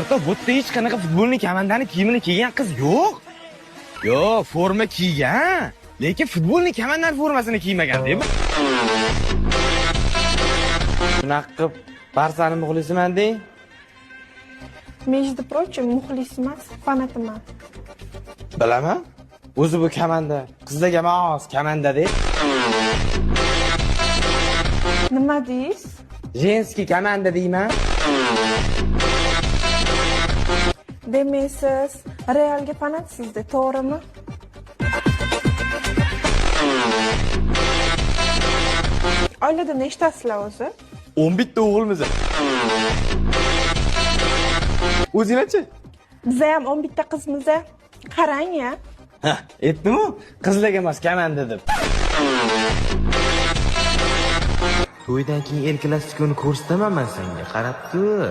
O'rtoq, bu yerda hech qanaqa futbolni komandani kiyimini kiygan qiz yo'q. Yo'q, forma kiygan, lekin futbolni komandani formasini kiymagan deb. Shunaqa qilib Barsani muxlisiman deng. Между прочим, muxlis emas, fanatiman. Bilaman. O'zi bu komanda qizlarga mos komanda deb. Nima deysiz? Женский komanda deyman. Demak, siz Realga fanatsizda, to'g'rimi? Oilada nechtasizlar o'zi? 11 ta o'g'ilmiz. O'zinglarchi? Biza ham 11 ta qizmiz. Qarang ya. Ha, aytdim-ku, qizlarga emas komanda deb. To'ydan keyin El Klasikoni ko'rsataman men senga, qarab tur.